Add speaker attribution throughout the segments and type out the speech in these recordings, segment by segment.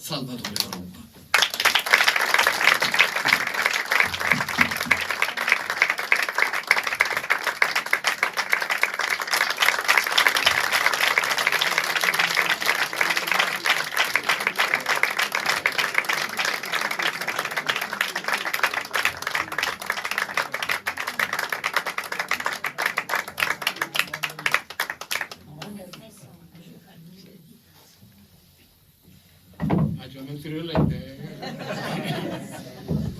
Speaker 1: Salvatore Palumbo.
Speaker 2: Aggia mettere 'e lente?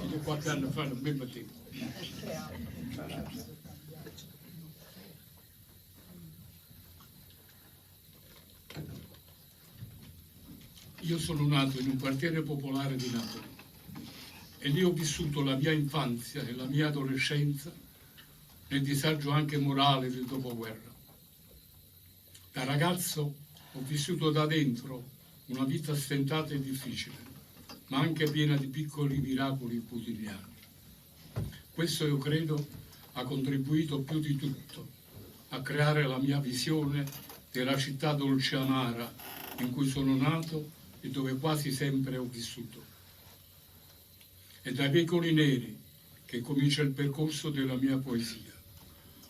Speaker 2: Io qualche anno fa non mi mettevo. Io sono nato in un quartiere popolare di Napoli e lì ho vissuto la mia infanzia e la mia adolescenza nel disagio anche morale del dopoguerra. Da ragazzo ho vissuto da dentro una vita stentata e difficile, ma anche piena di piccoli miracoli quotidiani. Questo, io credo, ha contribuito più di tutto a creare la mia visione della città dolce amara in cui sono nato e dove quasi sempre ho vissuto. È dai vicoli neri che comincia il percorso della mia poesia.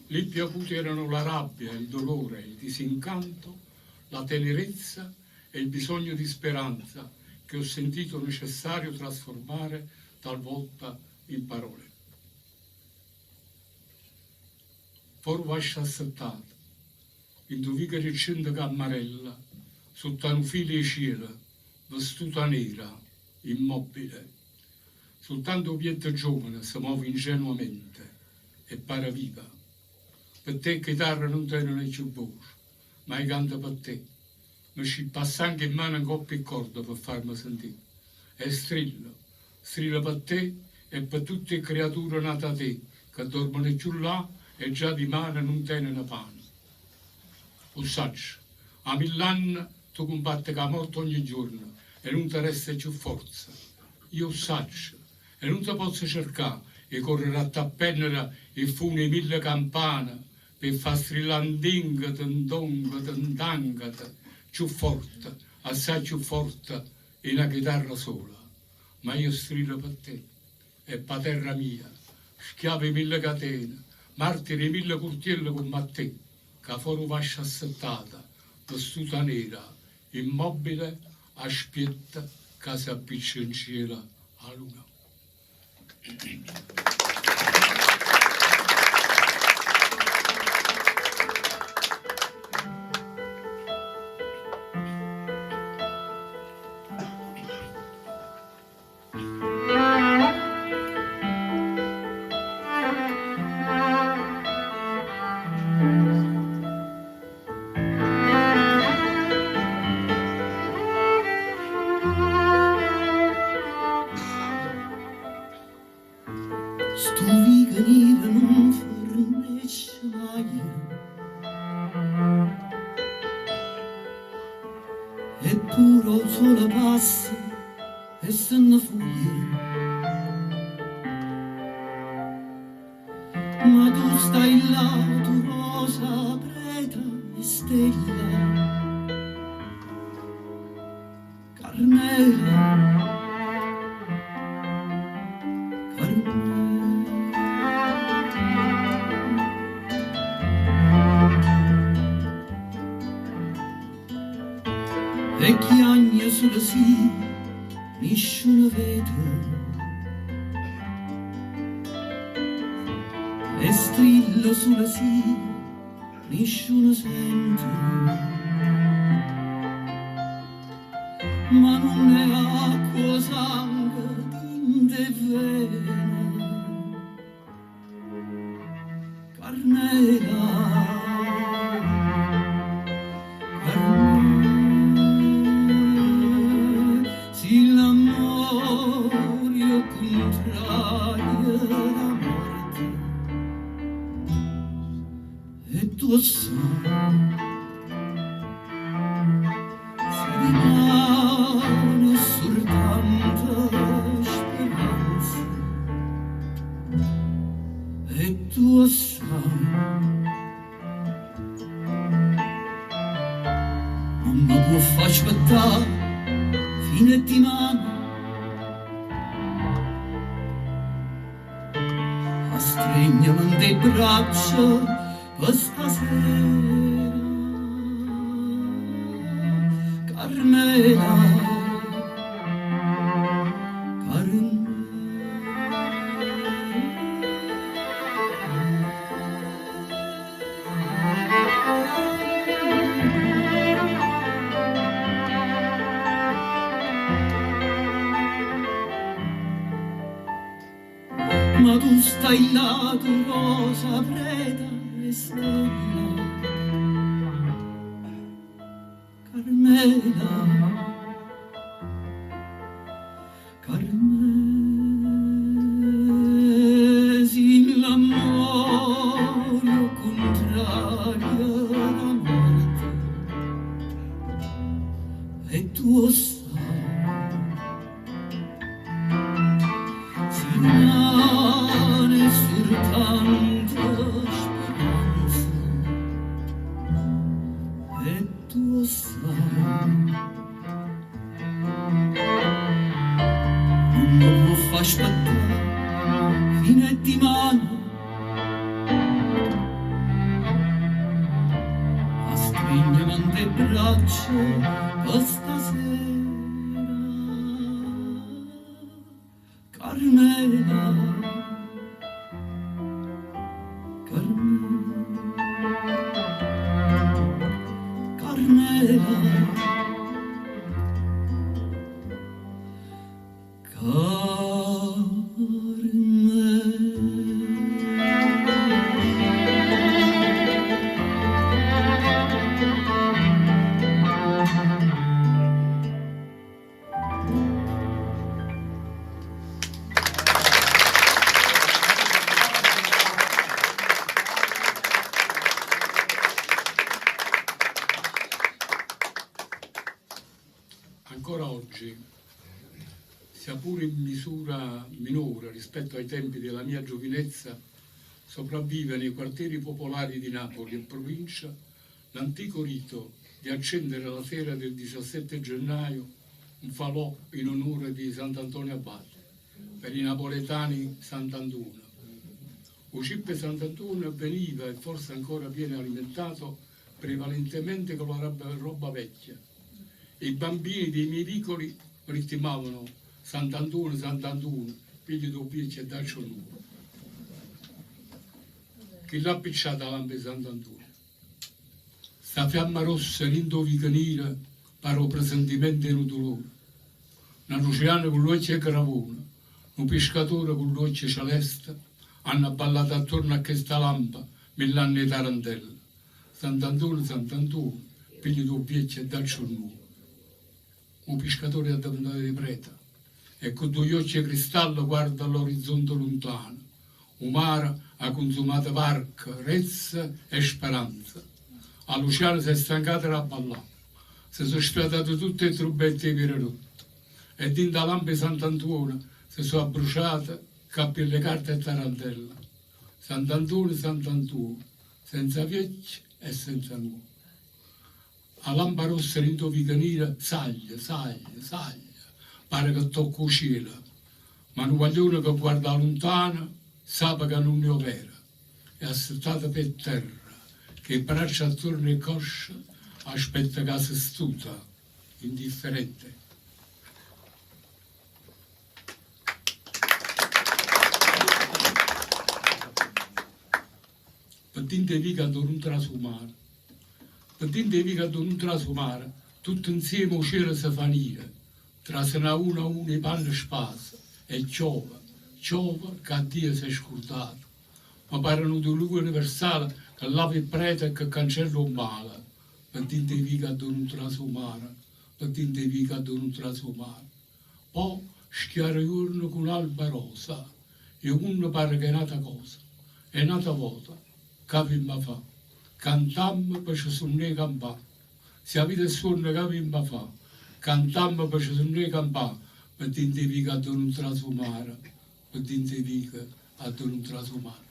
Speaker 2: Lì più acuti erano la rabbia, il dolore, il disincanto, la tenerezza e il bisogno di speranza che ho sentito necessario trasformare talvolta in parole. For' 'o vascio assettato, dint' 'o vico d' 'e ciento cammarelle, sotto a nu filo 'e cielo, vestuta nera, immobile. Sultanto 'o pietto giovane se move ingenuamente e pare viva. Pe te 'e chitarre nun teneno cchiù voce, ma i' canto pe te. Me scippo a sangue 'e mmane 'ncopp' 'e ccorde pe farme sentì. E strillo, strillo pe te e pe tutt' 'e creature nate 'a te ca dormono cchiù là e già dimane nun teneno pane. 'O ssaccio, 'a mill'anne tu cumbatte cu 'a morte ogni giorno e nun te resta cchiù forza. Io 'o ssaccio e nun te pozzo cercà 'e correre a t'appennere 'e ffune 'e mille campane pe' fà strillà 'ndinghete, 'ndonghete, 'ndanghete, cchiù forte, assai cchiù forte 'e na chitarra sola. Ma io strillo pe' te e p' 'a terra mia, schiavo 'e mille catene, martire 'e mille curtielle comm'a te, ca fore 'o vascio assettata, vestuta nera, immobile, aspiette ca s'appiccia 'ncielo 'a luna.
Speaker 1: Stu vico niro nun fernesce maje Eppure 'o sole passa e se ne fuje Ma tu stai là, tu rosa, preta e stella Carmela Carmela E chiagne sulo si nisciuno vede E strilla sulo si nisciuno sente Ma nun è acqua 'o sangue dint' 'e vene Carmela Carmela Si l'ammore è 'o cuntrario d' 'a morte E tu 'o ssaje Si rimane sultanto speranza E tu 'o ssaje Nun me può fa aspettà. Fino 'e dimane Astregneme 'int' 'e braccia pe' stasera Carmela Ma tu stai là, tu rosa, preta e stella Carmela Carmè, si l'ammore 'o cuntrario d' 'a morte e tu 'o ssaje, si rimane surtanto speranza e tu 'o ssaje. Nun me può fa aspettà fino 'e dimane Astrigneme 'int' 'e braccia pe' stasera Carmela Carmè Carmela
Speaker 2: Ancora oggi, sia pure in misura minore rispetto ai tempi della mia giovinezza, sopravvive nei quartieri popolari di Napoli e provincia l'antico rito di accendere la sera del 17 gennaio un falò in onore di Sant'Antonio Abate, per i napoletani Sant'Antuono. 'O cippo 'e Sant'Antuono veniva e forse ancora viene alimentato prevalentemente con la roba vecchia. E i bambini dei miei vicoli ritmavano Sant'Antuono, Sant'Antuono, pigliate 'o viecchio e dacce 'o nuovo. Chi l'ha appicciata 'a lampa 'e Sant'Antuono? Sta fiamma rossa dint' 'o vico niro pare 'o presentimento 'e nu dulore. Na luciana cu ll'uocchie 'e cravone, nu piscatore cu ll'uocchie celeste hanno abballato attuorno a chesta lampa mill'anne 'e tarantella. Sant'Antuono, Sant'Antuono, pigliate 'o viecchio e dacce 'o nuovo. 'O piscatore è addeventato 'e preta e cu duje uocchie 'e cristallo guarda ll'orizzonte luntano. 'O mare ha cunzumato varca, rezza e speranza. 'A luciana s'è stancata d'abballà. Se so' sfiatate tutte 'e trubbette 'e Piererotta e dint' 'a lampa 'e Sant'Antuono se so' abbruciate cappielle 'e carta e tarantella. Sant'Antuono, Sant'Antuono, senza viecchio e senza nuovo. 'A lampa rossa dint' 'o vico niro saglie, saglie, saglie, pare che tocca 'o cielo, ma nu guaglione che guarda 'a luntano sape ca nun è overo e assettato pe' terra, cu 'e braccia attuorno 'e cosce, aspetta ca se stuta, indifferente. Pe' dint' 'e viche addò nun trase 'o mare Pe' dint' 'e viche addò nun trase 'o mare Tutto 'nzieme 'o cielo se fa niro Traseno a uno a uno 'e panne spase E chiove, chiove ca Dio s'è scurdato Me pare nu diluvio universale Che lava 'e prete e che cancella 'o mmale Pe' dint' 'e viche addò nun trase 'o mare Pe' dint' 'e viche addò nun trase 'o mare Po' schiara juorno cu n'alba rosa E 'o munno pare ch'è n'ata cosa. È n'ata vota ch'avimm' 'a fà. Cantammo pe' ce sunnà 'e campà. Si 'a vita è suonno ch'avimm' 'a fà. Cantammo pe' ce sunnà 'e campà. Pe' dint' 'e viche addò nun trase 'o mare. Pe' dint' 'e viche addò nun trase 'o mare.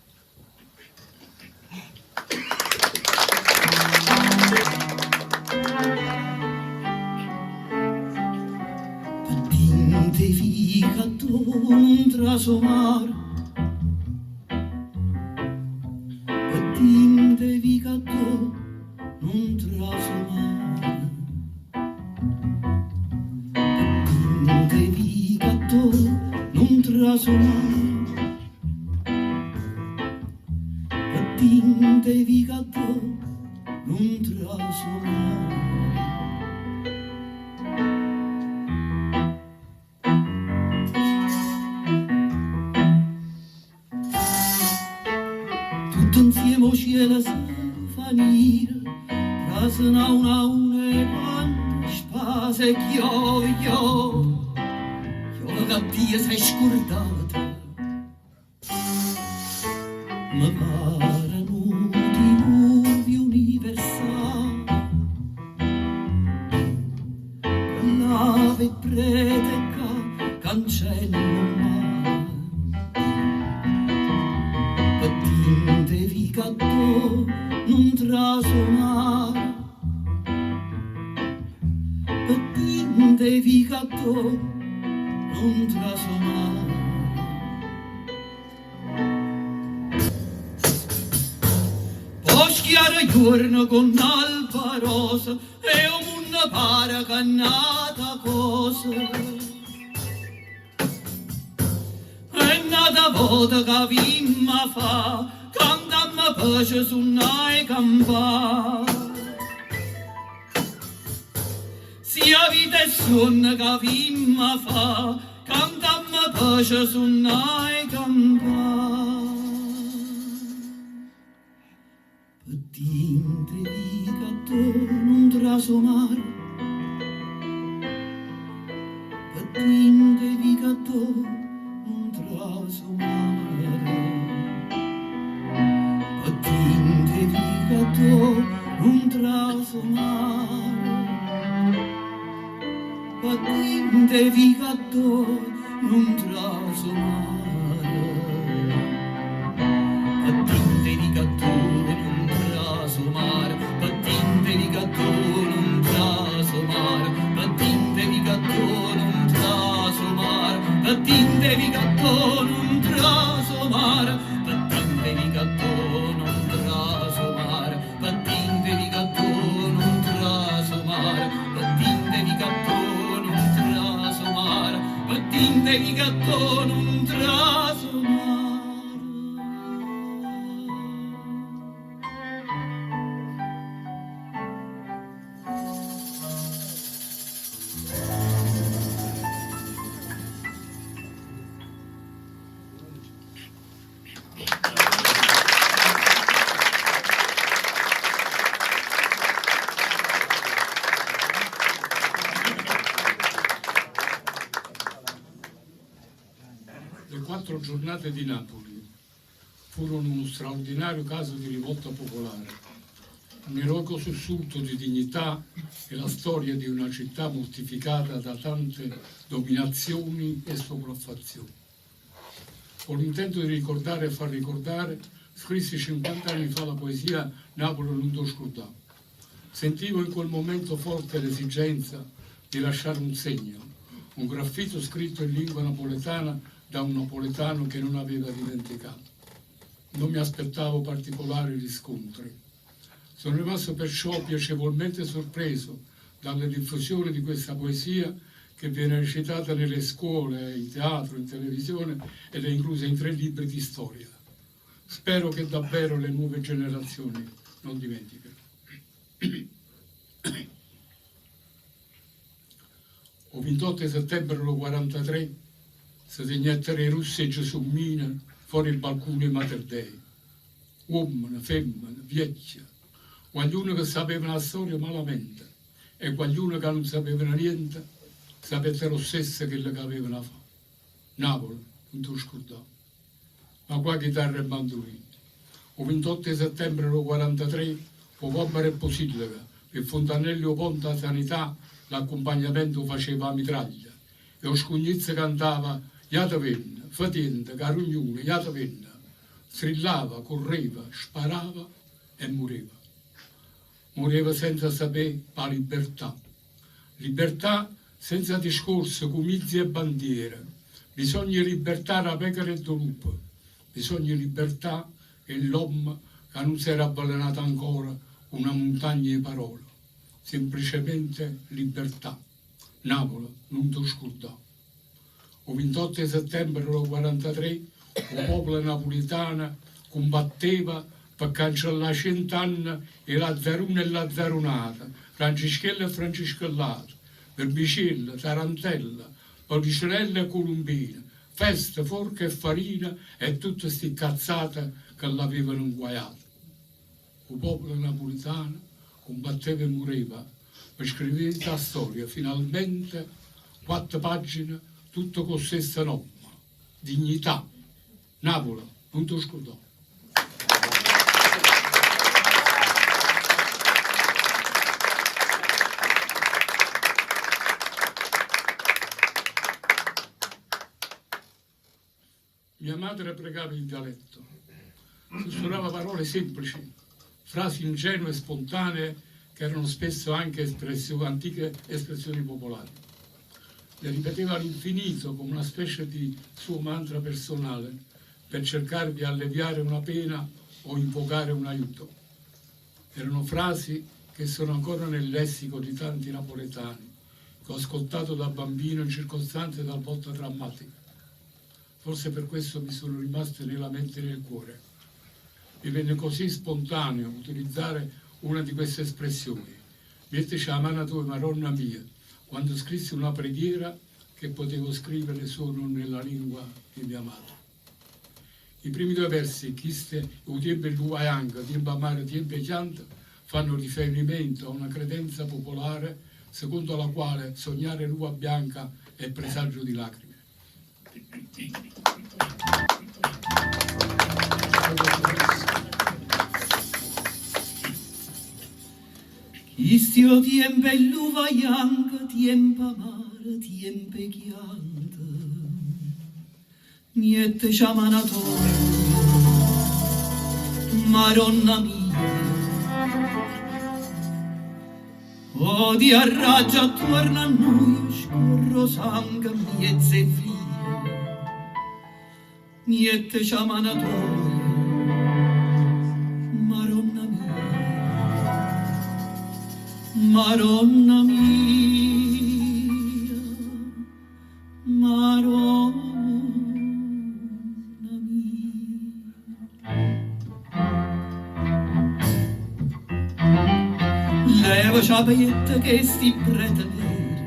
Speaker 1: Dint' 'e viche addò nun trase 'o mare. Pe dint' 'e viche addò nun trase 'o mare. Pe dint' 'e viche addò nun trase 'o mare. Pe dint' 'e viche addò nun trase 'o mare. Tutto 'nzieme 'o cielo se fa niro, traseno a uno a uno 'e panne spase e chiove, chiove, chiove ca Dio s'è scurdato. Me pare nu diluvio universale che lava 'e pprete ca cancella 'o mare. Pe dint' 'e viche addò nun trase 'o mare. Pe dint' 'e viche addò nun trase 'o mare. Po' schiara juorno cu n'alba rosa e 'o munno pare ch'è n'ata cosa. È n'ata vota ch'avimma fa', cantammo pe' ce sunnà 'e campà. Si 'a vita è suonno ch'avimma fa', cantammo pe' ce sunnà 'e campà. Pe dint' 'e viche addò nun trase 'o mare, pe dint' 'e viche addò nun trase 'o mare, pe dint' 'e viche addò nun trase 'o mare, pe dint' 'e viche addò nun trase 'o mare, pe dint' 'e viche addò nun trase 'o mare, pe dint' 'e viche addò nun trase 'o mare, pe dint' 'e viche addò nun trase 'o mare, pe dint' 'e viche addò nun trase 'o mare, pe dint' 'e viche addò nun trase 'o mare, pe dint' 'e viche addò nun trase 'o mare, pe dint' 'e viche addò nun trase 'o mare, pe dint' 'e viche addò nun trase 'o mare.
Speaker 2: Le quattro giornate di Napoli furono uno straordinario caso di rivolta popolare, un eroico sussulto di dignità e la storia di una città mortificata da tante dominazioni e sopraffazioni. Con l'intento di ricordare e far ricordare, scrissi 50 anni fa la poesia Napoli nun t' 'o scurdà. Sentivo in quel momento forte l'esigenza di lasciare un segno, un graffito scritto in lingua napoletana da un napoletano che non aveva dimenticato. Non mi aspettavo particolari riscontri. Sono rimasto perciò piacevolmente sorpreso dalla diffusione di questa poesia che viene recitata nelle scuole, in teatro, in televisione ed è inclusa in tre libri di storia. Spero che davvero le nuove generazioni non dimentichino. O 28 settembre del 43 se tegnettero 'e russe 'e giesummine fore 'e balcune 'e Materdei. Uommene, femmene, viecchie, guagliune che sapevano 'a storia malamente e guagliune ca nun sapevano niente, sapettero 'o stesso chello che avevano 'a fa'. Napule, nun t' 'o scurdà. Ma qua chitarra e mandulino. O 28 'e settembre d' 'o 43, p' 'o Vommero e Pusilleco, p' 'e Funtanelle e 'o Ponte 'a Sanità, l'accumpagnamento 'o faceva 'a mitraglia e 'o scugnizzo cantava Jatevenne, fetiente, carugnune, jatevenne. Strillava, curreva, sparava e mureva. Mureva senza sapé p' 'a libertà. Libertà. Senza discorse, comizi e bandiere. Bisogna libertà d' 'a pecora e d' 'o lupo. Bisogna libertà 'e ll'ommo ca nun s'era avvelenato ancora cu na muntagna 'e parole. Semplicemente libertà. Napule, nun t' 'o scurdà. 'O 28 'e settembre d' 'o 43 'o popolo napulitano cumbatteva pe cancellà cient'anne 'e lazzarune e lazzarunate, francischelle e francischellate, vermicielle, tarantelle, pollicenelle e culumbine, feste, forche e farina e tutte sti cazzate che l'avevano 'nguaiato. 'O popolo napulitano cumbatteva e mureva pe scrivere dint' 'a storia finalmente quatto pagine tutte cu 'o stesso nomme, Dignità. Napule, nun t' 'o scurdà. Mia madre pregava in dialetto. Sussurrava parole semplici, frasi ingenue e spontanee che erano spesso anche espressioni, antiche espressioni popolari. Le ripeteva all'infinito come una specie di suo mantra personale per cercare di alleviare una pena o invocare un aiuto. Erano frasi che sono ancora nel lessico di tanti napoletani, che ho ascoltato da bambino in circostanze talvolta drammatiche. Forse per questo mi sono rimaste nella mente e nel cuore. Mi venne così spontaneo utilizzare una di queste espressioni. Miettece 'a mana toja, Maronna mia, quando scrissi una preghiera che potevo scrivere solo nella lingua di mia madre. I primi due versi, Chist' è 'o tiempo 'e ll'uva janca, tiempo amaro, tiempo 'e chianto, fanno riferimento a una credenza popolare secondo la quale sognare l'uva bianca è presagio di lacrime.
Speaker 1: Chist' è 'o tiempo 'e ll'uva janca, tiempo amaro, tiempo 'e chianto. Miettece 'a mana toja, Maronna mia. Odio e arraggia attuorno a nuje, scorre 'o sangue 'mmiez' 'e vie. Miettece 'a mana toja, Maronna mia. Maronna mia, Maronna mia. Levace 'a pietto chesti prete nere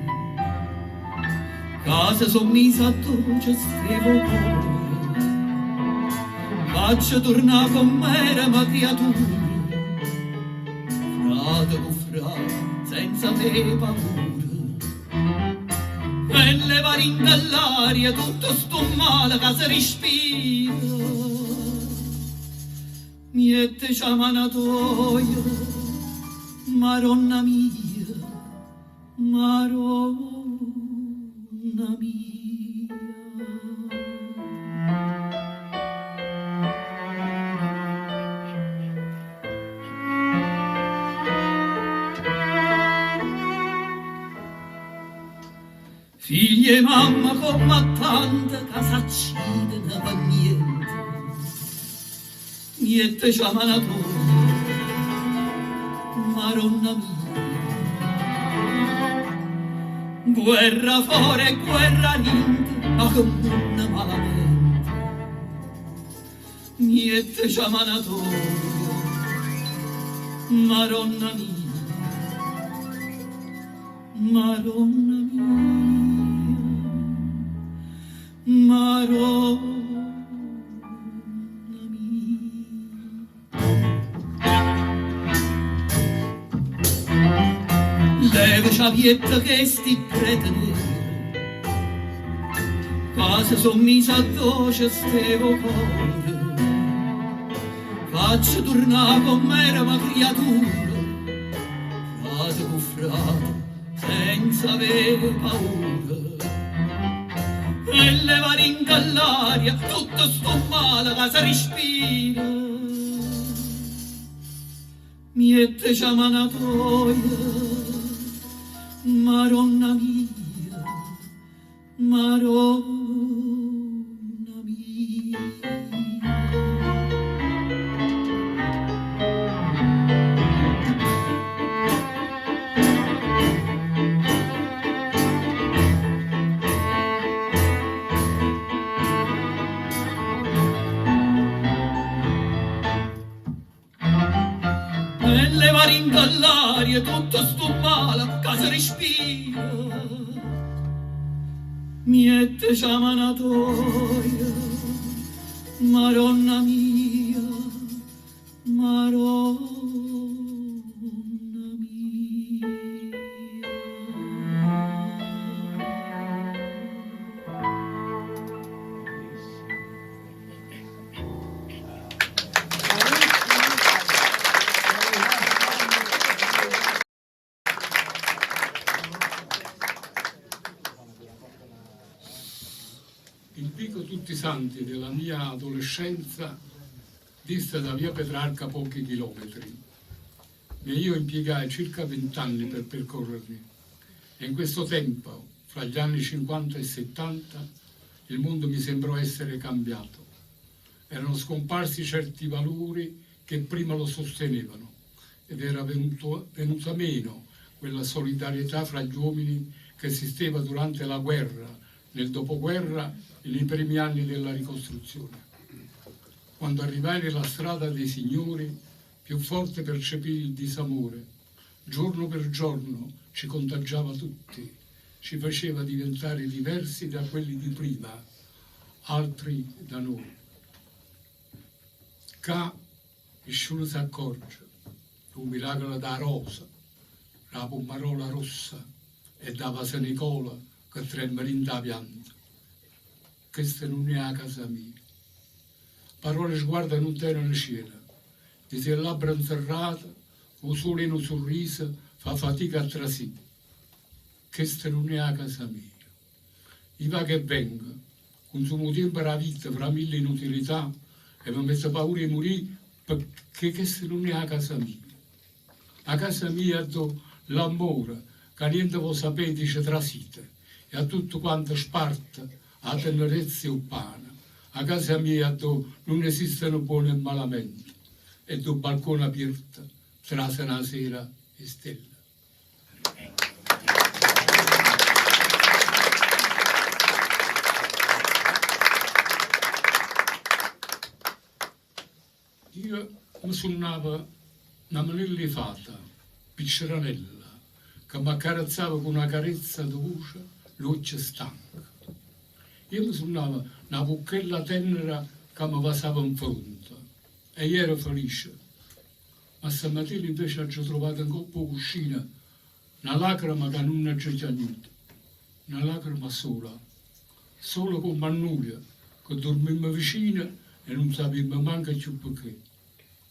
Speaker 1: ca se so' mise addò ce steva 'o core. Facce turnà comm'eramo criature, frate cu frate senza avè paura. E leva dint' all'aria tutto stu mmale ca se respira. Miettece 'a mana toja, Maronna mia, Maronna mia. Figlie 'e mamma comm'a tante ca s'accideno pe niente. Miettece 'a mana toja, Maronna mia. Guerra fora e guerra dinto, ma che munno malamente. Miettece 'a mana toja, Maronna mia. Maronna mia, Maronna mia. Levace 'a pietto chesti prete nere ca se so' mise addò ce steva 'o core. Facce turnà comm'eramo criature, frate cu frate, senza avè paura. E leva dint' all'aria tutto stu mmale ca se respira. Miettece 'a mana toja, Maronna mia. Dint' all'aria tutto 'stu mmale ca se respira. Miettece 'a mana toja, Maronna mia, Maronna mia.
Speaker 2: Il Vico Tutti i Santi della mia adolescenza dista da via Petrarca pochi chilometri, ma io impiegai circa 20 anni per percorrerli e in questo tempo, fra gli anni 50 e 70, il mondo mi sembrò essere cambiato. Erano scomparsi certi valori che prima lo sostenevano ed era venuta meno quella solidarietà fra gli uomini che esisteva durante la guerra, nel dopoguerra e nei primi anni della ricostruzione. Quando arrivai nella strada dei signori, più forte percepii il disamore. Giorno per giorno ci contagiava tutti, ci faceva diventare diversi da quelli di prima, altri da noi. Ccà nessuno si accorge, un miracolo da rosa, la pomarola rossa e da vasenicola che trema in da pianta. Questa non è la casa mia. Parole sguardo non tengono cielo. Di se labbra inserrate, o sole in un sorriso fa fatica a trasire. Questa non è la casa mia. Io va che vengo, consumo tempo la vita fra mille inutilità e mi metto paura di morire perché questa non è la casa mia. La casa mia è dove l'amore, che niente vuol sapere, dice trasite, e a tutto quanto sparte, a tenerezza e pane. A casa mia dove non esistono buone e malamente, e dove balcone aperto trase una sera e stelle. Io mi suonavo una manella fata, picceranella, che mi accarezzava con una carezza dolce l'occhio stanco. Io mi suonavo una bucchella tenera che mi vasava in fronte e io ero felice. Ma stamattina invece ho trovato in coppa cuscina una lacrima che non c'è piaciuta, una lacrima sola, solo come a noi, che dormimmo vicino e non sapevamo manco più perché.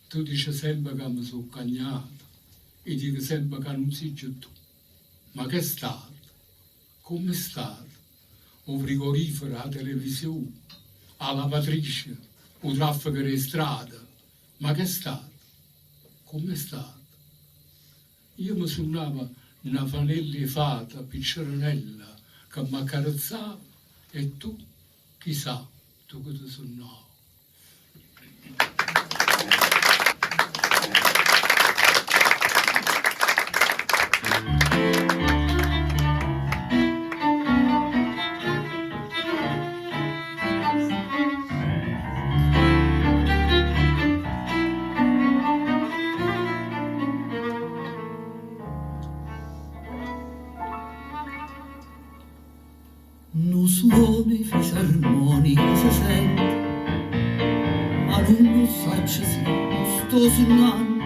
Speaker 2: Tu dici sempre che mi sono cagnato, io dico sempre che non sei più tu. Ma che è stato? Come è stato? O frigorifero, la televisione, la lavatrice, o traffico di strada. Ma che è stato? Come è stato? Io mi suonavo una fanella fata, picceranella, che mi accarezzava e tu, chissà, tu che ti sonnavi.
Speaker 1: Nu suono 'e fisarmonica se sente, ma nun 'o saccio si 'o sto sunnanno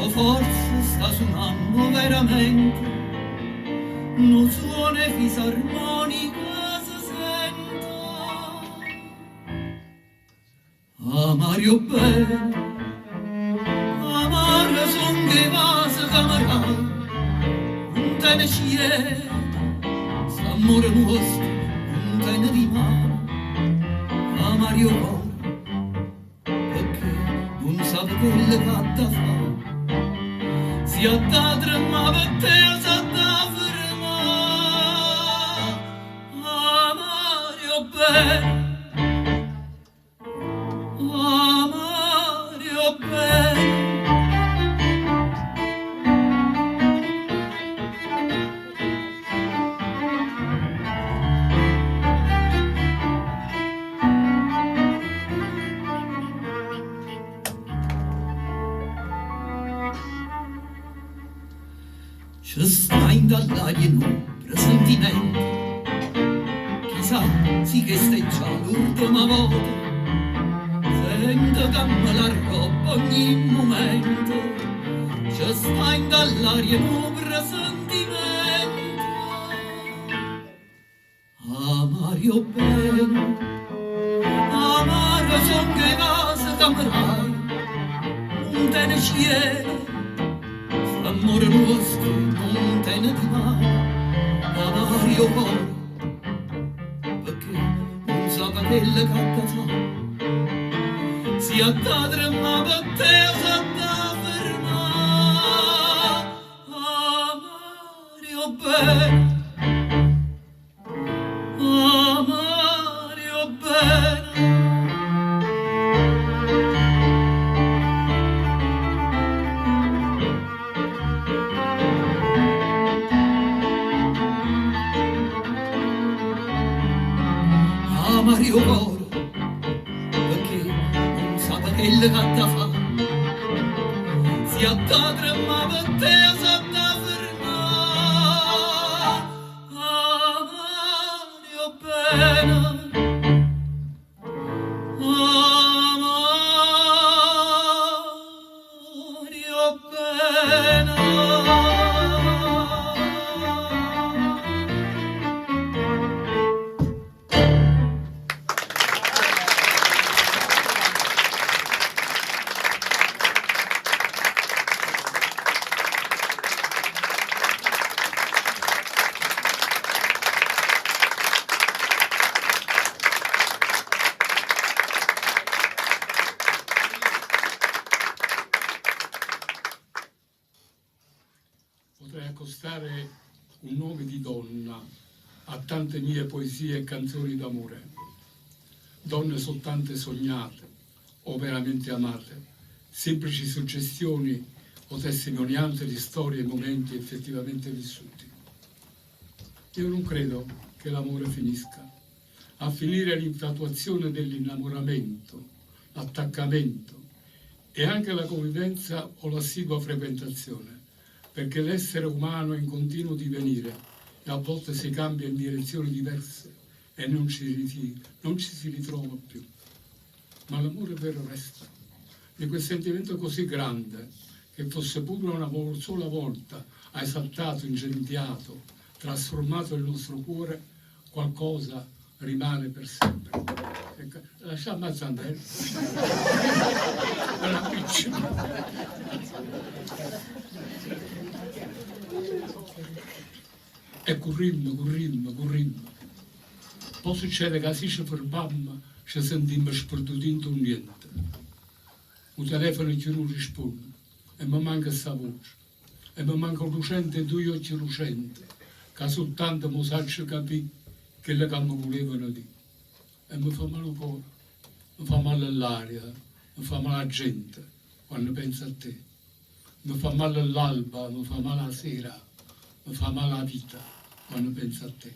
Speaker 1: o forse sta sunanno overamente. Nu suono 'e fisarmonica se sente. A Mario bene, amare son che vase camarà, non te ne sciete, st'ammore nuosto nun tene dimane. A Mario core, pecché nun sape chello che ha da fa'. Si ha da tremmà pe' te o s'ha da fermà. A Mario bene, a Mario bene. 'int' 'a ll'aria nu presentimento. Chissà si chesta è già l'urdema vota. Sento ca me l'arrobba ogni mumento. Ce sta 'int' 'a ll'aria nu presentimento. Amare 'o bbene, amare song' 'e vase ca me dai, nun tene cielo, st'ammore nuosto nun tene dimane, amaro è 'o core, pecché nun sape chello c'adda fa. Si adda tremmà pe te o s'adda fermà, amaro è 'o bbene. Amaro è 'o bbene. Amaro è 'o core, pecché nun sape chello c'adda fa. Si adda tremmà pe te o s'adda fermà, amaro è 'o bbene. Amaro è 'o bbene.
Speaker 2: Potrei accostare un nome di donna a tante mie poesie e canzoni d'amore. Donne soltanto sognate o veramente amate, semplici suggestioni o testimonianze di storie e momenti effettivamente vissuti. Io non credo che l'amore finisca. A finire l'infatuazione dell'innamoramento, l'attaccamento e anche la convivenza o l'assidua frequentazione, perché l'essere umano è in continuo divenire e a volte si cambia in direzioni diverse e non ci, non ci si ritrova più. Ma l'amore vero resta. Di quel sentimento così grande che fosse pure una sola volta ha esaltato, incendiato, trasformato il nostro cuore, qualcosa rimane per sempre. Ecco, lasciamo andare. Era piccolo. E currimmo, currimmo, currimmo. Poi succede che se ci fermiamo, ci sentiamo sperduti in un niente. 'O telefono cchiù nun risponde e me manca 'sta voce. E me manca 'o lucente 'e duje occhi lucente, ca soltanto mo saccio capì chello ca me vulevano dì. E me fa male 'o core, me fa male l'aria, me fa male 'a gente quanno penso a te. Me fa male l'alba, me fa male 'a sera, me fa male 'a vita quanno penso a te.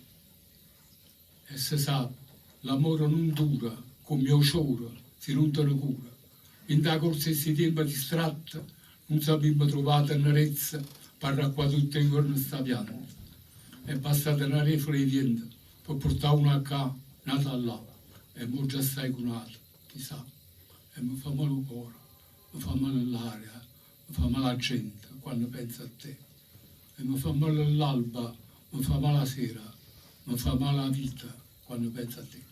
Speaker 2: E se sape, l'amore nun dura comme 'o ciore si nun te ne cura. Dint' 'a corsa 'e sti tiempe distratte nun sapimmo truvà 'a tenerezza p'arracquà tutt' 'e juorne sta pianta. È bastata na refola 'e viento pe purtà uno 'a ccà, n'ato 'a llà. E mo già stai cu n'ato, chissà. E me fa male 'o core, me fa male l'aria, me fa male 'a gente quanno penso a te. E me fa male l'alba, me fa male 'a sera, me fa male 'a vita quanno penso a te.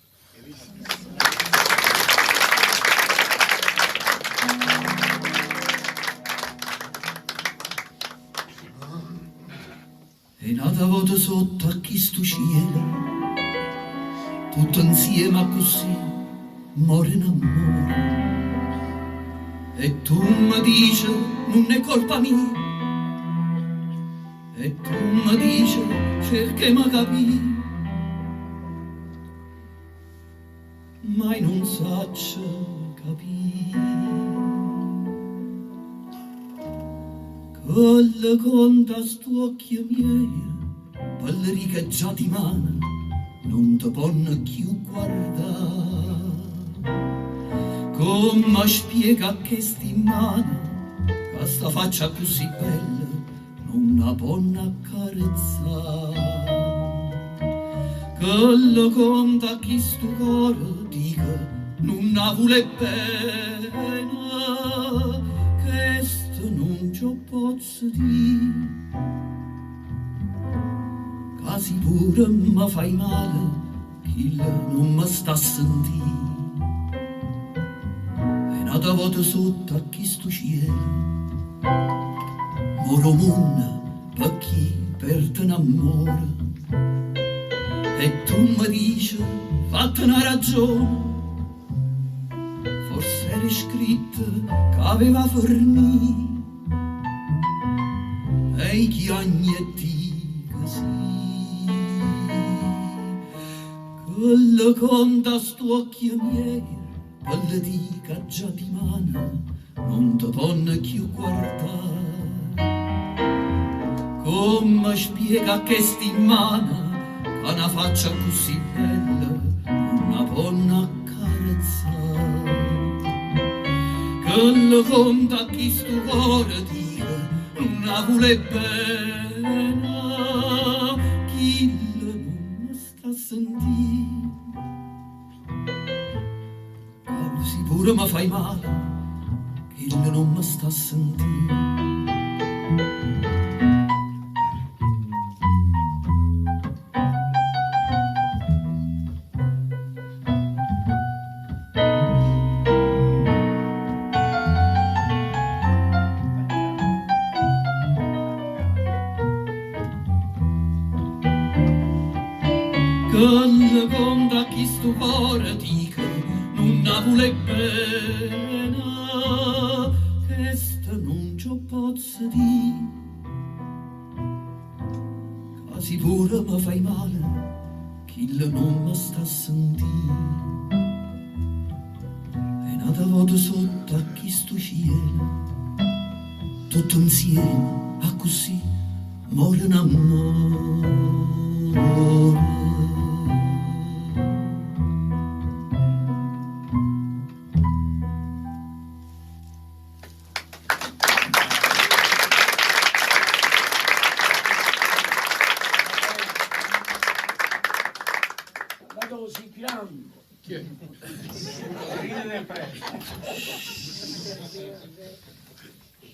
Speaker 1: E n'ata vota sotto a chistu cielo, tutto 'nzieme accussì more n'ammore. E tu me dice nun è colpa mia, e tu me dice cerca 'e me capì. Ma i' nun saccio capì. Quello conta st'uocchie miei, pe' che già di mano nun te ponno cchiù guardà. Come spiega che sti mano, che sta faccia così bella, nun Nun 'a ponno accarezzà. Chello conta a chistu core, dico, nun 'a vulè bene, chesto nun ce 'o pozzo dì. Ca si pure me fai male, chillo nun me sta a sentì. E n'ata vota sotto a chistu cielo, more 'o munno pe chi perde n'ammore. E tu me dice, fatte na ragione, forse era scritto ch'aveva fernì. E i' chiagno e dico sì. Chello conta st'uocchie miei, pe lle di' ca già dimane nun te ponno cchiù guardà. Comme spiego a chesti mmane ca na faccia accussì bella nun 'a ponno accarezzà. Chello conta a chistu core, dico, nun 'a vulè bene, chillo nun me sta a sentì. Ca si pure me fai male, chillo nun me sta a sentì. Chello conta a chistu core, dico, nun 'a vulè bene, chesto nun ce 'o pozzo dì. Ca si pure me fai male, chillo nun me sta a sentì. E n'ata vota sotto a chistu cielo, tutto 'nzieme, accussì, more n'ammore.
Speaker 3: La dosi grande.
Speaker 2: Chi è?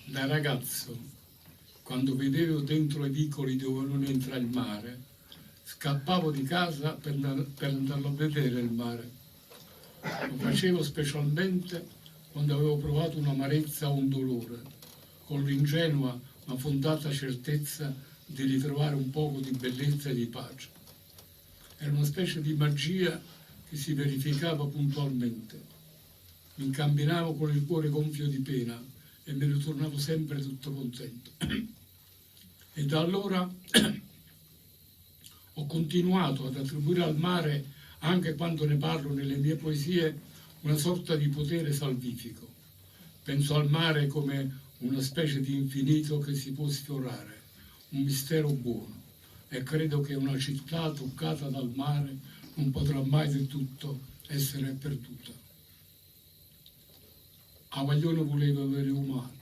Speaker 2: Da ragazzo, quando vedevo dentro i vicoli dove non entra il mare, scappavo di casa per, per andarlo a vedere il mare. Lo facevo specialmente quando avevo provato un'amarezza o un dolore, con l'ingenua ma fondata certezza di ritrovare un poco di bellezza e di pace. Era una specie di magia che si verificava puntualmente. Mi incamminavo con il cuore gonfio di pena e me ne tornavo sempre tutto contento. E da allora ho continuato ad attribuire al mare, anche quando ne parlo nelle mie poesie, una sorta di potere salvifico. Penso al mare come una specie di infinito che si può sfiorare, un mistero buono, e credo che una città toccata dal mare non potrà mai del tutto essere perduta. 'A guagliona vuleva vedé 'o mare.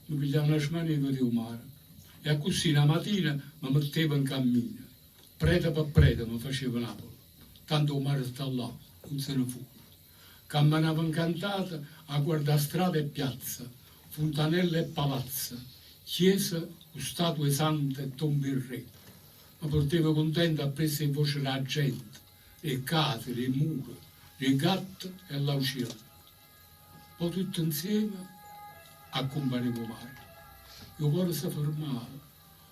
Speaker 2: Me pigliava na smania 'e vedé 'o mare. E accussì na matina me metteva 'n cammino. Preta pe preta me faceva Napule. Tanto 'o mare sta là, nun se ne fuje. Cammenavo 'ncantata a guardà strada e piazza, funtanelle e palazze, chiese cu statue 'e sante e tombe 'e rre. Me purteva cuntenta appriesso 'e vvoce d' 'a gente, d' 'e case, d' 'e mure, d' 'e gatte e ll'aucielle. Po' tutto 'nzieme accumpareva 'o mare e 'o core se fermava,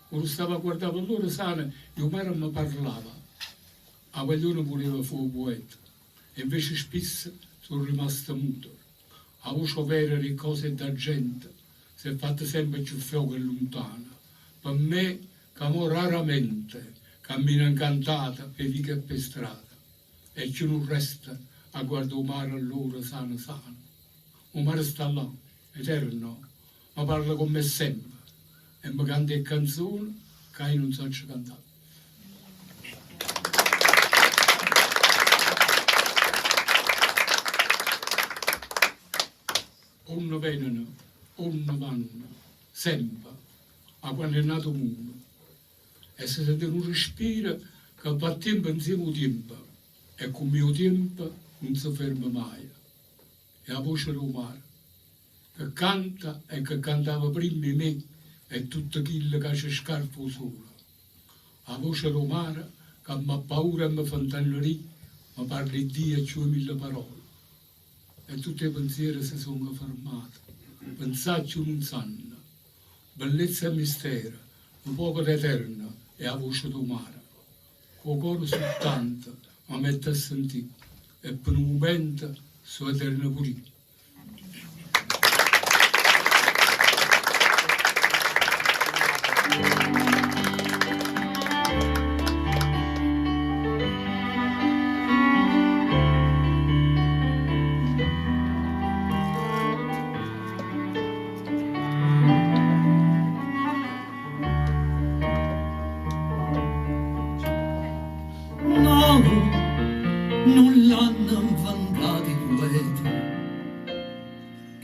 Speaker 2: 'o restava a guardà pe ll'ore sane e 'o mare me parlava. 'A guagliona vuleva fa 'o poeta e invece spisso so' rimasta muta. 'A voce overa d' 'e cose e d' 'a gente s'è fatta sempe cchiù fioca e luntana. Pe mme ca mo raramente cammino 'ncantata p' 'e viche e p' 'e strade e cchiù nun resta a guardà 'o mare all'ora sano sano. 'O mare sta là, eterno, me parla comm'e sempe e me canta 'e ccanzone ca io nun saccio cantà. Onne veneno, onne vanno, sempe. 'A quanno è nato 'o munno. E se sente nu respiro ca va a tiempo 'nzieme 'o tiempo e comme 'o tiempo nun se ferma maje. È 'a voce d' 'o mare. Che canta e che cantava primma 'e me e tutte chille ca ce scarfa 'o sole. 'A voce d' 'o mare ca m'appaura e me fa 'ntennerì, me parla 'e Dio e cchiù 'e mille parole. E tutt' 'e penziere se songo fermate, penzà cchiù nun sanno. Bellezza e mistero, nu poco d'eterno è 'a voce d' 'o mare. Cu 'o core sultanto m' 'a metto a sentì e pe nu mumento so' eterno pur'io.
Speaker 1: No, nun l'hanno 'nventat' 'e puete,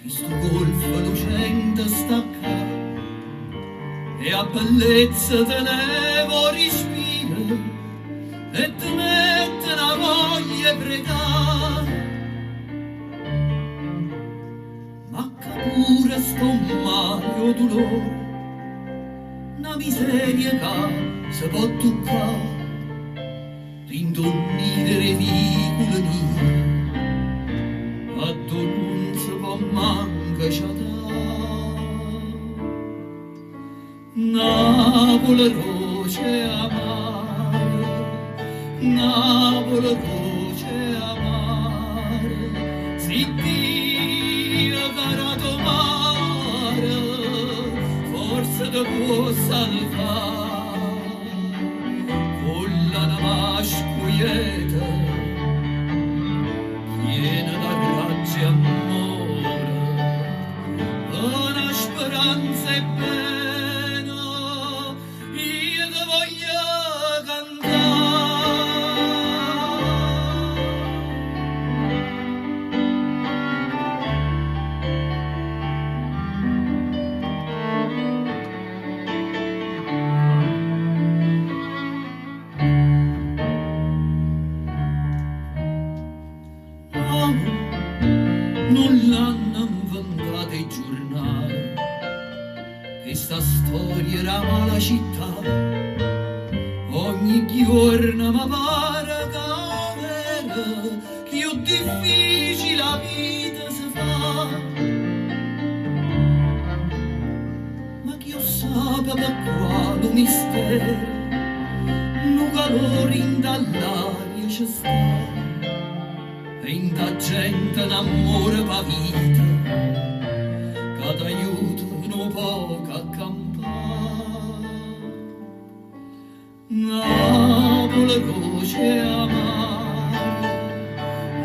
Speaker 1: chistu golfo lucente sta ccà, e 'a bellezza te leva 'o respiro e te mette na voglia 'e pregà. Ma ccà pure sta 'o male e 'o dulore, na miseria ca se po' tuccà dint' 'o nniro d' 'e vicule nire, addò nun se po' manco sciatà. Napule doce e amara, Napule doce e amara, si Dio t'ha dato 'o mare, forse te può salvà. Cu ll'anema scuieta, chiena d'arraggia e ammore, pe' na speranza 'e bene, io te voglio cantà. No, nun l'hanno 'nventat' 'e giurnale, chesta storia d' 'a mala città. Ogni ghiuorno me pare ca overo cchiù difficile 'a vita se fa. Ma chi 'o ssape pe quale mistero nu calore 'int'a ll'aria ce sta e 'int' 'a gente n'ammore p' 'a vita ca t'aiuta nu poco a campà. Napule doce e amara,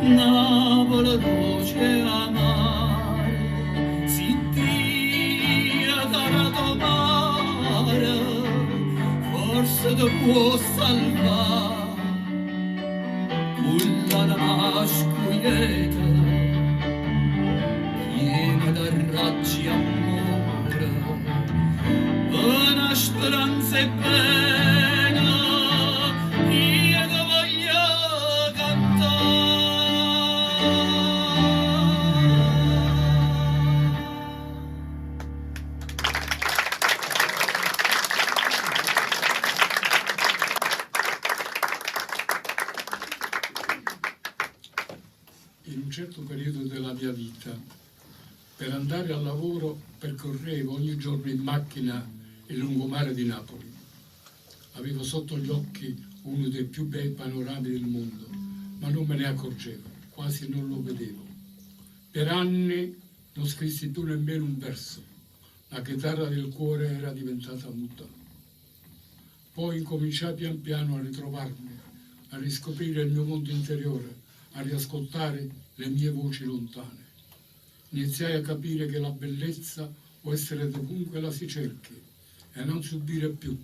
Speaker 1: Napule doce e amara, si Dio t'ha dato 'o mare, forse te può salvà. Cu ll'anema scuieta, chiena d'arraggia e ammore, pe' na speranza 'e bene, io te voglio cantà.
Speaker 2: In un certo periodo della mia vita, per andare al lavoro percorrevo ogni giorno in macchina il lungomare di Napoli. Avevo sotto gli occhi uno dei più bei panorami del mondo, ma non me ne accorgevo, quasi non lo vedevo. Per anni non scrissi più nemmeno un verso. La chitarra del cuore era diventata muta. Poi incominciai pian piano a ritrovarmi, a riscoprire il mio mondo interiore, a riascoltare le mie voci lontane. Iniziai a capire che la bellezza può essere dovunque la si cerchi e non subire più,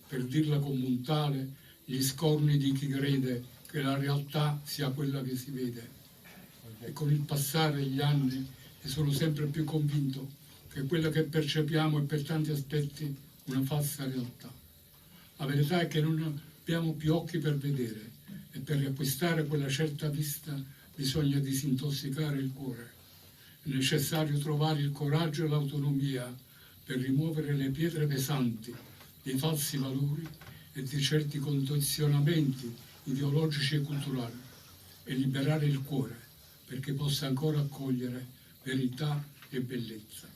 Speaker 2: per dirla con Montale, gli scorni di chi crede che la realtà sia quella che si vede. E con il passare degli anni mi sono sempre più convinto che quella che percepiamo è per tanti aspetti una falsa realtà. La verità è che non abbiamo più occhi per vedere e per riacquistare quella certa vista bisogna disintossicare il cuore. È necessario trovare il coraggio e l'autonomia per rimuovere le pietre pesanti dei falsi valori e di certi condizionamenti ideologici e culturali e liberare il cuore perché possa ancora accogliere verità e bellezza.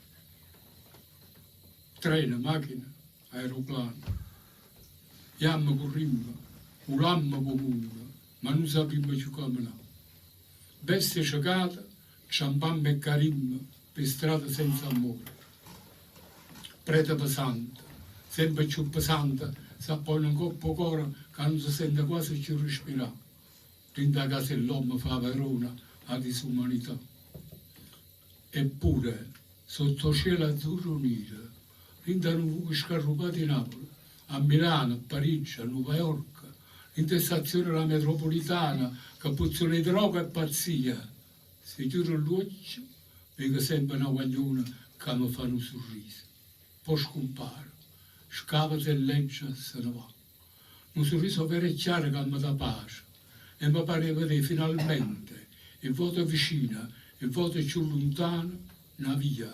Speaker 2: Treno, macchina, aeroplano. Jamme currimme, vulamme p' 'o munno, ma nun sapimme cchiù cammenà. Bestie cecate, 'nciampamme e carimme p' 'e strade senza ammore. Prete pesante, sempe cchiù pesante, s'appoiano 'ncopp' 'o core ca nun se sente quase cchiù respirà. Dint' 'a casa 'e ll'ommo fa 'a padrona 'a disumanità. Eppure, sott' 'o cielo azzurro niro, dint' a nu vico scarrupato 'e Napule, a Milano, a Parigi, a Nuova York, dint' 'e stazione d' 'a metropolitana ca puzzano 'e droga e pazzia, si chiuro ll'uocchie veco sempe na guagliona ca me fa nu surriso. Po' scumpare, scàveza e leggia se ne va. Nu surriso overo e chiaro ca me dà pace e me pare 'e vedé finalmente, 'e vote vicina, 'e vote cchiù luntana, na via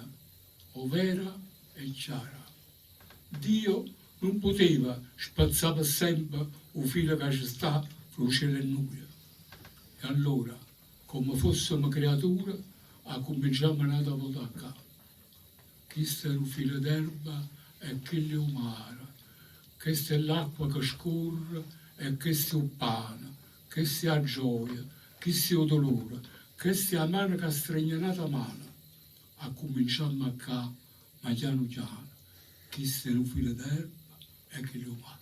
Speaker 2: overa e chiara. Dio nun puteva spezzà pe sempe 'o filo ca ce sta fra 'o cielo e nuje. E allora, comme fossemo creature, accumminciammo n'ata vota 'a ccà. Chisto è nu filo d'erba e chillo è 'o mare, chesta è l'acqua ca scorre e chesto è 'o ppane, chesta è 'a gioia, chisto è 'o dolore, chesta è 'a mano ca stregne n'ata mano. Accumminciammo 'a ccà, ma chianu chiano, chisto è nu filo d'erba e chillo è 'o mare.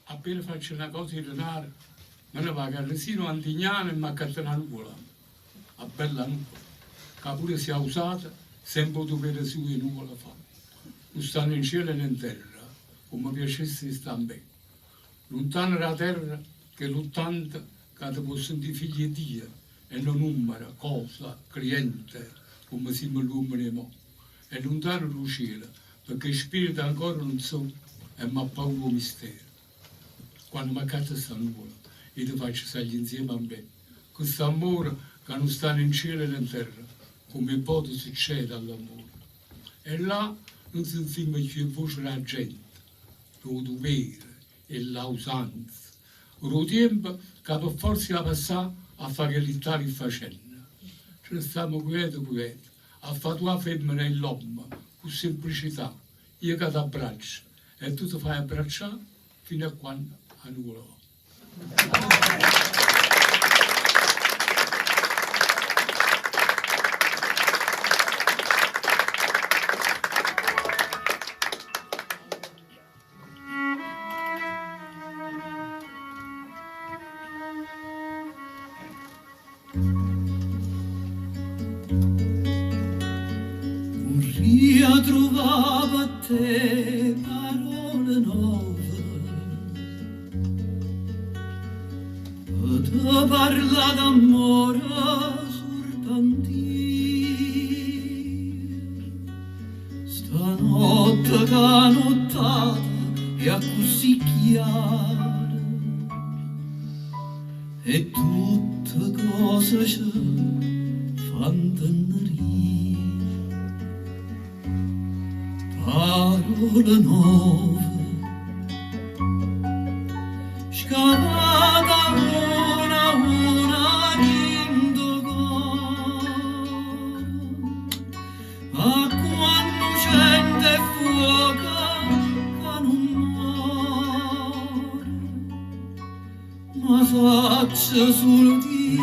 Speaker 2: Appena faccio na cosa 'e denare, me ne vaco a Resino Antignano e m'accatto na nuvola, 'a bella nuvola, ca pure si è ausata, sempe 'o dovere sujo 'e nuvola fa. Nun sta né 'ncielo né 'nterra, comme piacesse 'e sta a me. Luntano d' 'a terra chellu ttanto ca te può sentì figlio 'e Dio e no nummero, cosa, cliente, comme simmo ll'uommene 'e mo. E luntano d' 'o cielo, pecché spirito ancora nun so' e m'appaura 'o mistero. Quanno m'accatto 'sta nuvola, io te faccio saglì 'nzieme a me, cu st'ammore ca nun sta né 'ncielo né 'nterra, comme 'e vvote succede all'ammore. E là nun sentimmo cchiù 'e vvoce d' 'a gente, d' 'o duvere 'e ll'ausanza, d' 'o tiempo ca pe forza 'e 'a passà a fà chelli tali facenne. Ce ne stammo quiete quiete a fà tu 'a femmena e ll'ommo cu semplicità, io ca t'abbraccio e tu te faje abbraccià fino a quanno 'a nuvola va.
Speaker 1: Vurria truvà pe te parole nove Pe te parlà d'ammore sultant'io Stanotte che 'a nuttata è accussì chiara e tutte cose ce fa 'ntennerì. Parole nove scavate a una a una dint' 'o core Acqua 'nnucente e fuoco ca nun more, ma saccio sulo di'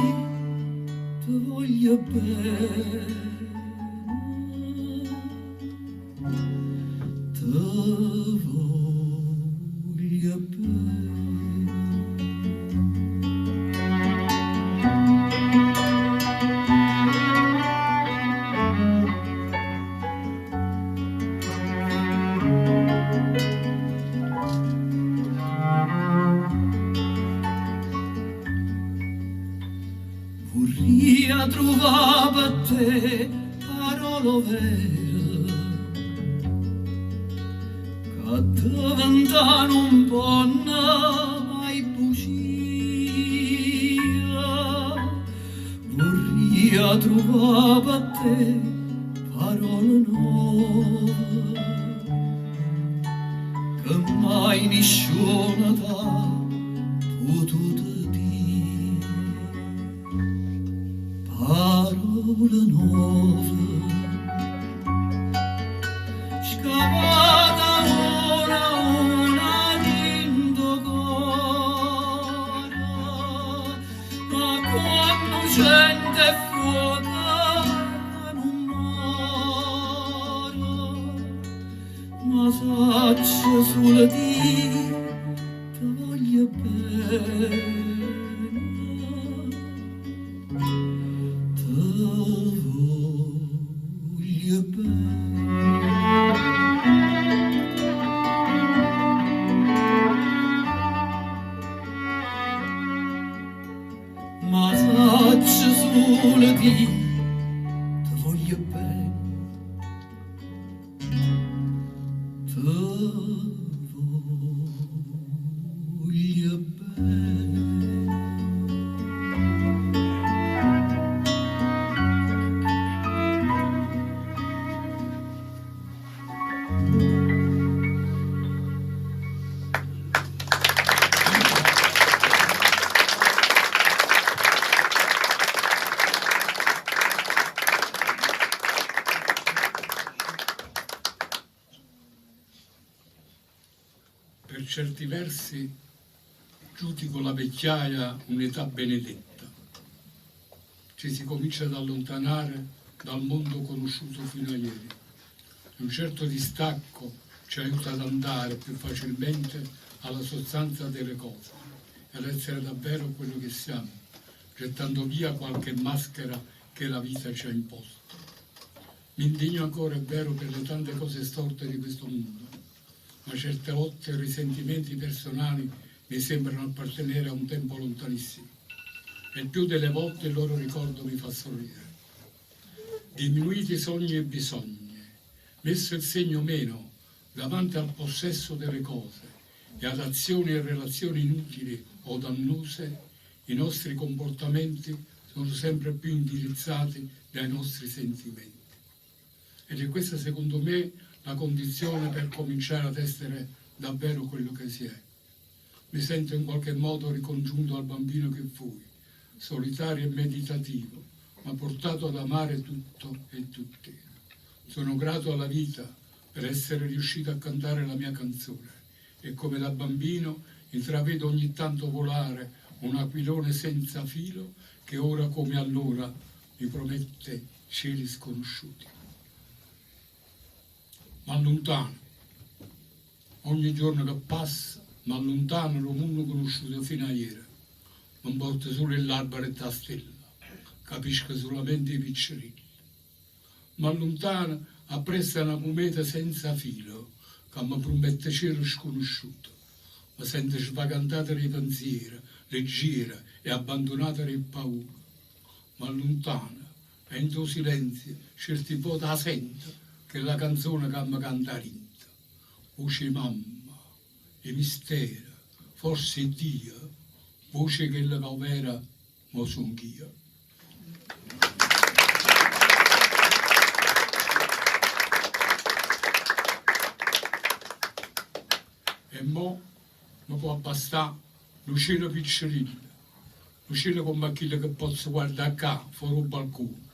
Speaker 1: te voglio bene. truvà pe' te parole overe Ch'addeventà nun ponno mai bucie. Vurria truvà pe' te parole nove Che mai nisciuno t'ha pututo dì. Parole nove Scavate una a una dint' 'o core, ma quanno lucente e fuoco ca nun more, ma saccio sulo dì te voglio bene, te voglio bene. Ma saccio sulo dì te voglio bene, te voglio bene.
Speaker 2: Per certi versi giudico la vecchiaia un'età benedetta. Ci si comincia ad allontanare dal mondo conosciuto fino a ieri. Un certo distacco ci aiuta ad andare più facilmente alla sostanza delle cose e ad essere davvero quello che siamo, gettando via qualche maschera che la vita ci ha imposto. Mi indigno ancora, è vero, per le tante cose storte di questo mondo, ma certe lotte e risentimenti personali mi sembrano appartenere a un tempo lontanissimo e il più delle volte il loro ricordo mi fa sorridere. Diminuiti sogni e bisogni, messo il segno meno davanti al possesso delle cose e ad azioni e relazioni inutili o dannose, i nostri comportamenti sono sempre più indirizzati dai nostri sentimenti. Ed è questa, secondo me, la condizione per cominciare ad essere davvero quello che si è. Mi sento in qualche modo ricongiunto al bambino che fui, solitario e meditativo, ma portato ad amare tutto e tutti. Sono grato alla vita per essere riuscito a cantare la mia canzone e come da bambino intravedo ogni tanto volare un aquilone senza filo che ora come allora mi promette cieli sconosciuti. M'alluntano, ogni giorno che passa, m'alluntano dal mondo conosciuto fino a ieri. Mi porto solo l'albero e la stella, capisco solamente i piccirilli. M'alluntano appresso a una cometa senza filo che mi promette cielo sconosciuto. Mi sento svagantata dai pensieri, leggera e abbandonata dai paura. M'alluntano e in tuo silenzio certi volte la sento che la canzone che mi canta rinto. Voce mamma, e mistero, forse Dio, voce che la vera, mo son io. E mo mi può bastare un cielo piccolino, un cielo come quello che posso guardare qua, fuori il balcone,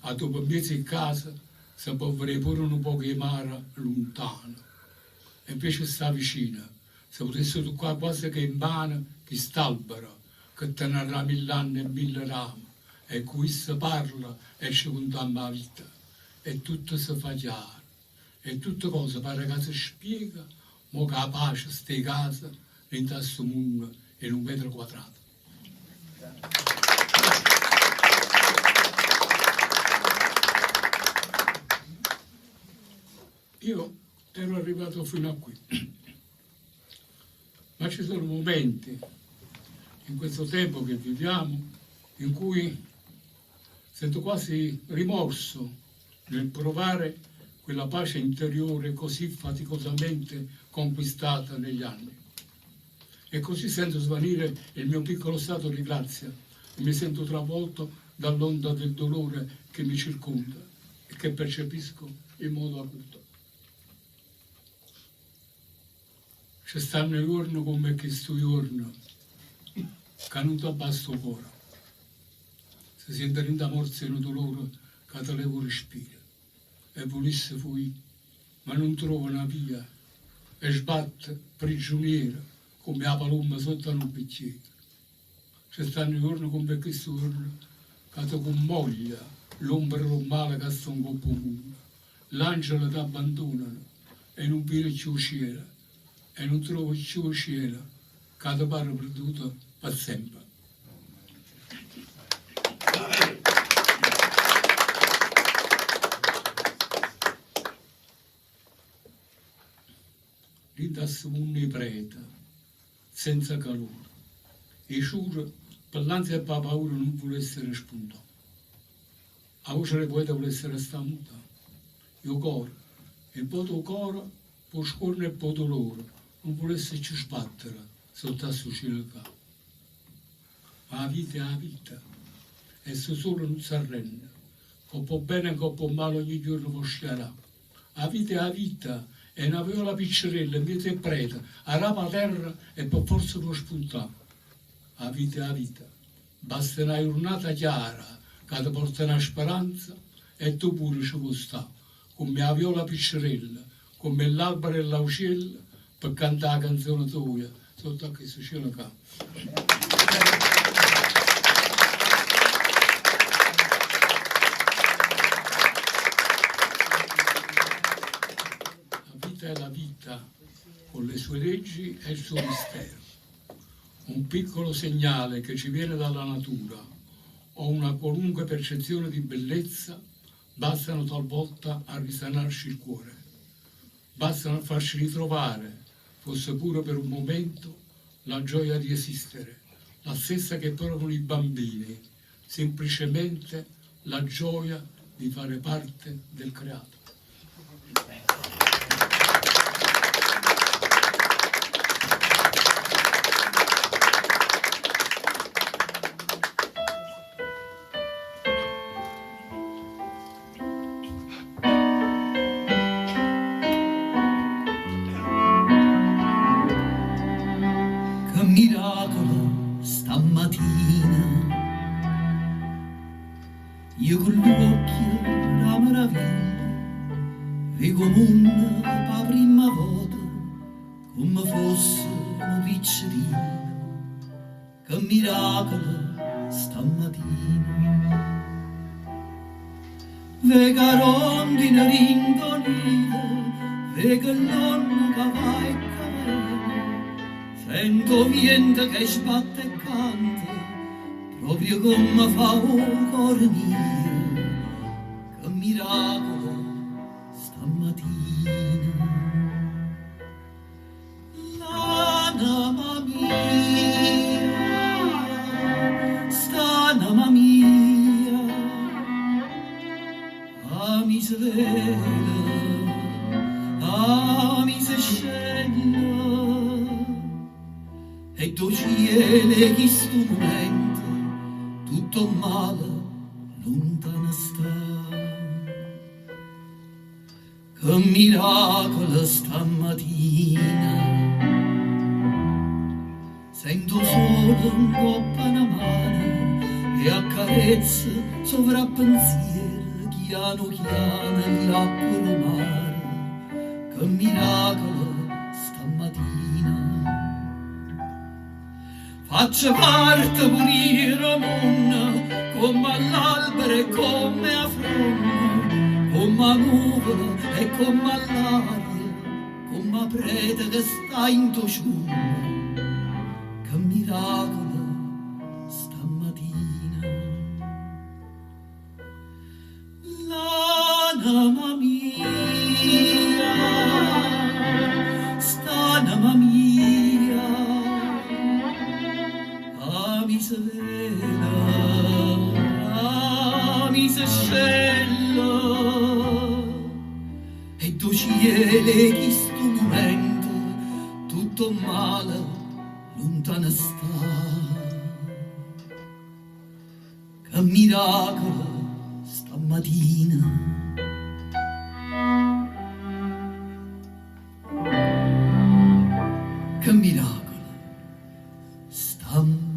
Speaker 2: a dopo mezzo in casa si può vedere pure un po' di mare lontano. E invece sta vicino, se potesse toccare quasi che in mano chi st'albero, che tenerà mille anni e mille rami, e cui si parla e ci contiamo la vita. E tutto si fa chiaro. E tutte cose pare che si spiega, ma che la pace sta in casa, in questo mondo, in un metro quadrato. Io ero arrivato fino a qui, ma ci sono momenti in questo tempo che viviamo in cui Sento quasi rimorso nel provare quella pace interiore così faticosamente conquistata negli anni. E così sento svanire il mio piccolo stato di grazia e mi sento travolto dall'onda del dolore che mi circonda e che percepisco in modo acuto. Ce stanno juorne comme chistu juorno ca nun t'abbasta 'o core. Se siente dint' 'a morza 'e nu dulore ca te leva 'o respiro e vulisse fuì ma nun truove na via e sbatte priggiuniero comme 'a palomma sotto a nu bicchiere. Ce stanno juorne comme chistu juorno ca te cummoglia l'ombra d' 'o male ca sta 'ncopp' 'o munno. L'angele t'abbandonano e nun vire cchiù 'o cielo e nun truove cchiù 'o cielo ca te pare perduto pe sempe. Dint' a 'stu munno 'e preta, senza calore, 'e ciure pe l'ansia e p' 'a paura nun vulessero spuntà. 'A voce d' 'e poeta vulesse restà muta e 'o core, 'e vvote 'o core p' 'o scuorno e p' 'o dolore nun vulesse cchiù sbattere sotto a 'stu cielo ccà. Ma 'a vita è 'a vita e si 'o sole nun s'arrenne, 'ncopp' 'o bene e 'ncopp' 'o male ogni juorno vò schiarà. 'A vita è 'a vita, è na viola piccerella 'mmiez' 'e pprete, arape 'a terra e pe forza vò spuntà. 'A vita è 'a vita. Basta na jurnata chiara ca te porta na speranza e tu pure ce vuò stà, comm' 'a viola piccerella, comm' 'll'albero e ll'auciello, pe cantà 'a canzone toja sotto a chistu cielo ccà. La vita è la vita, con le sue leggi e il suo mistero. Un piccolo segnale che ci viene dalla natura o una qualunque percezione di bellezza bastano talvolta a risanarci il cuore, bastano a farci ritrovare, fosse pure per un momento, la gioia di esistere, la stessa che provano i bambini, semplicemente la gioia di fare parte del creato.
Speaker 1: Che miracolo stammatina Io cu ll'uocchie d' 'a meraviglia veco 'o munno p' 'a primma vota comme fosse nu piccerillo. Che miracolo stammatina. Veco 'a rondine dint' 'o nido, veco ll'onna ca va e ca vene, sento 'o viento che sbatte e canta, proprio comme fa 'o core mio. Che miracolo stammatina. L'anema mia, st'anema mia, ha mis vela, ha mis scella, e do cielo 'e chistu mumento tutto 'o male luntano sta. Che miracolo stammatina Sento 'o sole 'ncopp' a 'na mano e accarezza sovrappensiero chiano chiano ll'acqua d' 'o mare. Che miracolo stammatina Faccio parte pur'io d' 'o munno comm'a ll'albere e comme 'a fronna, comm' 'a nuvola e comm'a ll'aria, comm' 'a preta che sta 'int' 'o ciummo. Che miracolo stammatina. L'anema mia, st'anema mia, ha mis vela, ha 'e chistu mumento tutt' 'o mmale luntano sta. Che miracolo stammatina! Che miracolo stammatina!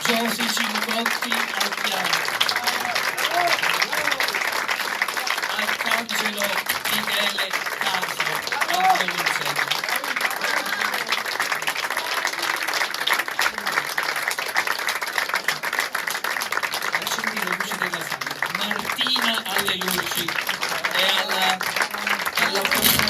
Speaker 3: Giosi Cincotti al piano. Arcangelo Michele Caso al violoncello. Accendi le luci della sala. Martina alle luci e alla, alla.